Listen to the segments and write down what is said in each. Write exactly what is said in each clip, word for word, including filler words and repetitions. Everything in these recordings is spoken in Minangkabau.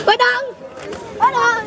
Padang. Padang.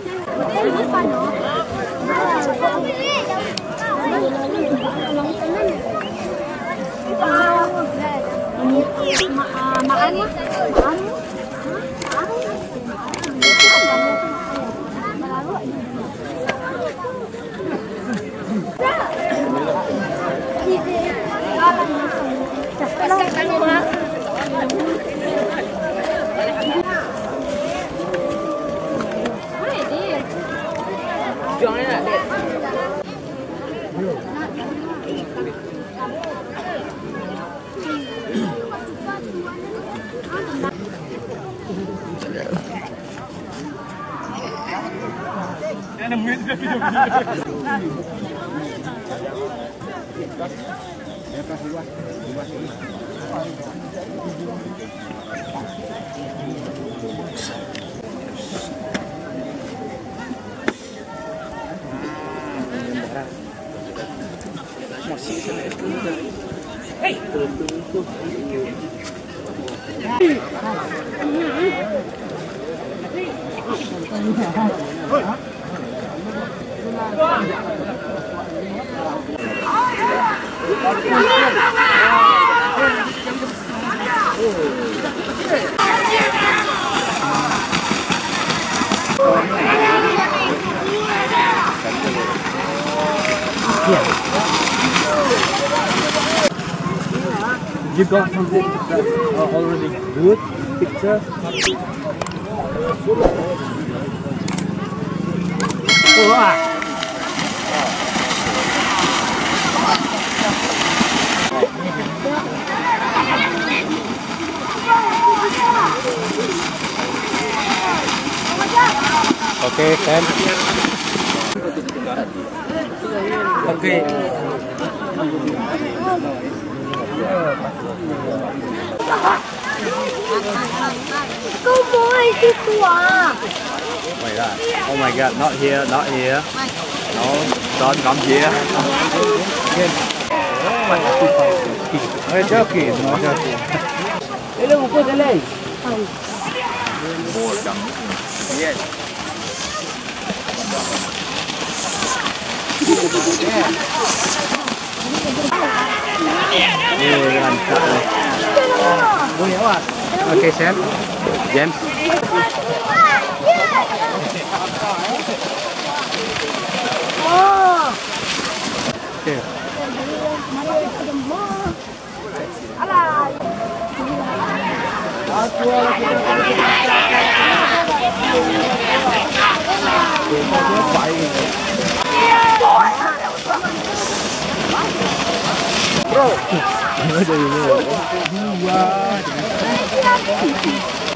You got something that's uh, already good picture. Wah. Oke, Sam. Oke. Kau mau itu kuah. Oh my god. Oh my god, not here, not here. No, don't come here. Oke, oke, oke. Hello, buku jalan. Yes. Oh, rancak lah. Oke, Sam. James. Oke.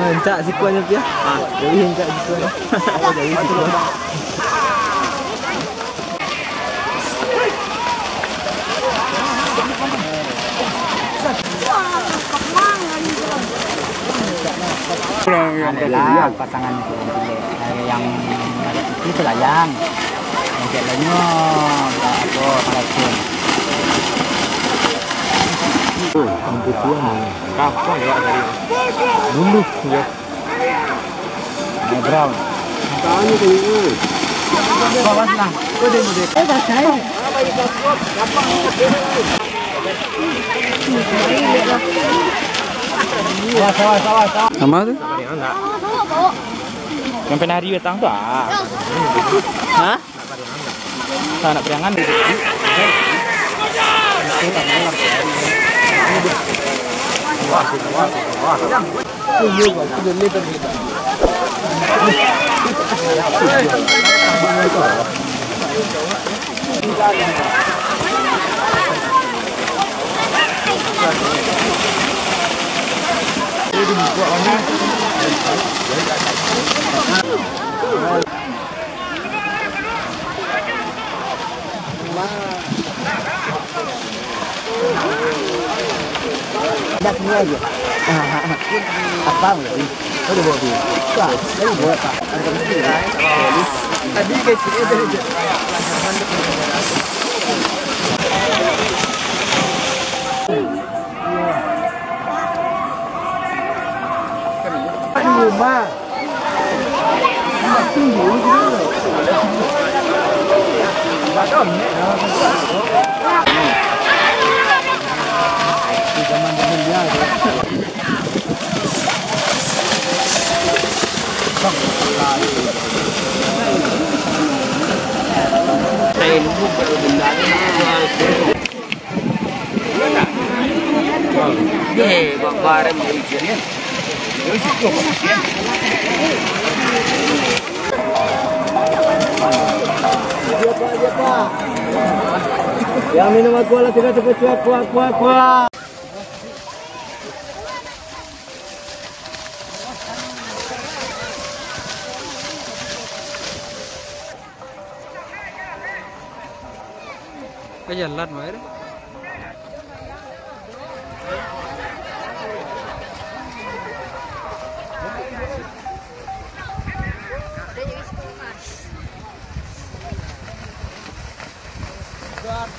Encak sikuanyo, Piah. Ah, jadi encak sikuanyo. Jadi sikuan. Adalah pasangan itu, yang itu layang, yang cek lainnya apa, paracun. Oh, kamputuan. Kampung juga tadi. Dulu, ya. Brown. Bawa senang. Kau dia mudik. Eh, dah saya. Awas, awas, awas, awas. Nama tu? Yang pernah hari datang tu ah. Hah? Sa nak pariangan. Ada semua aja. Apa? Udah bawa dia. Wah, lagi bawa, Pak. Ada mesti. Tadi kecilnya dari dia. Yang minum aqua lah, tiga, tiga, aqua, aqua, aqua. Ka jalan wae deh.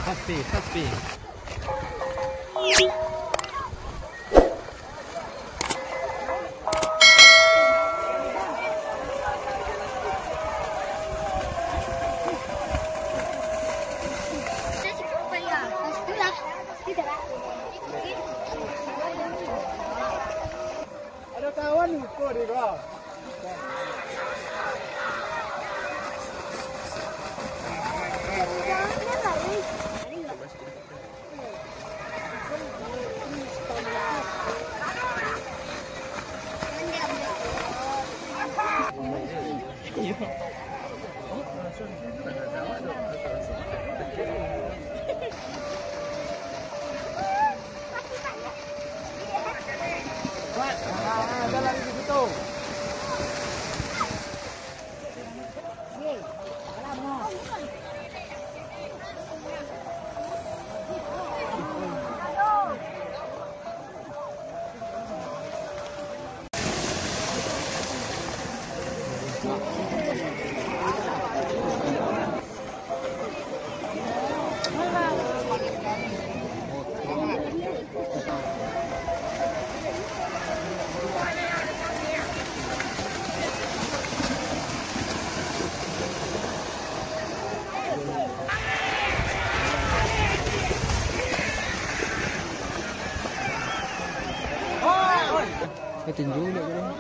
Sapi, sapi. Ada kawan lupa deh, kau. Eh, tinju lihat dulu.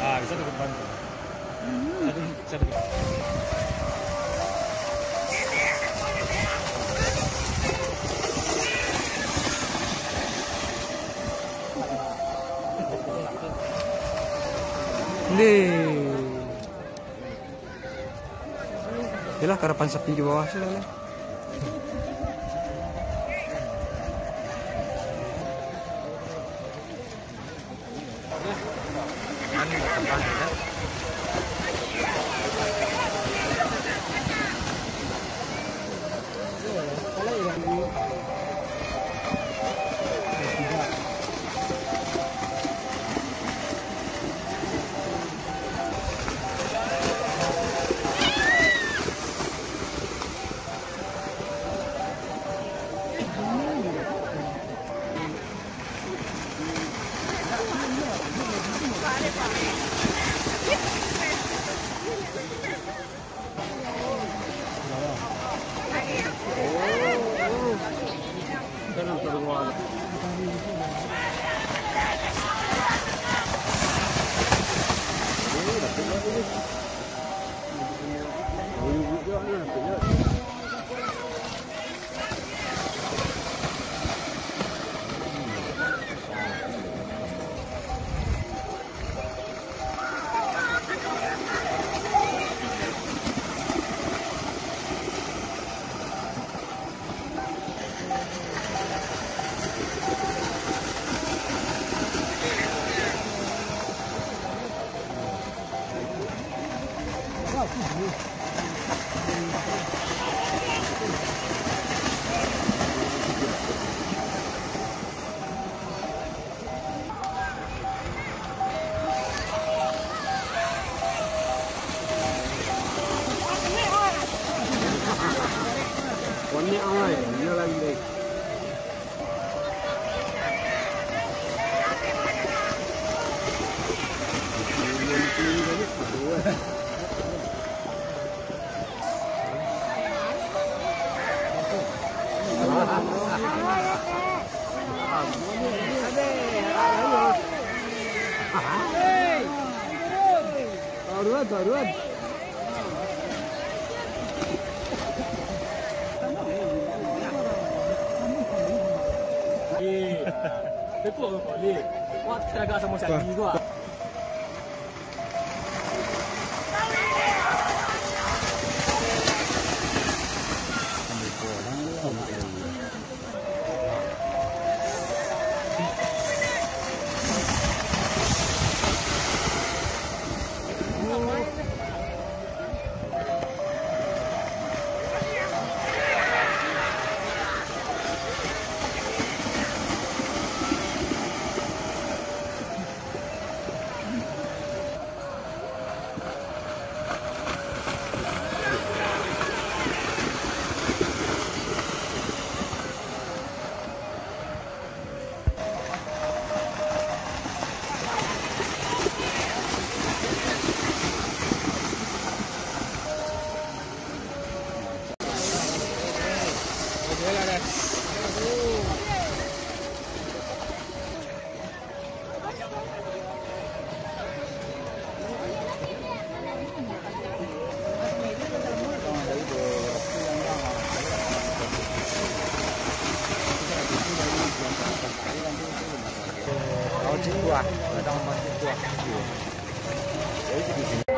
Ah, bisa dapat bantu. Satu, satu. Ni. Yalah, karapan sapi di bawah situ lah. Taruhan, taruhan. Eh, tekuk kau, Lih. Wah, teragak samo Sandi tu, ah. What about you? Check this, please.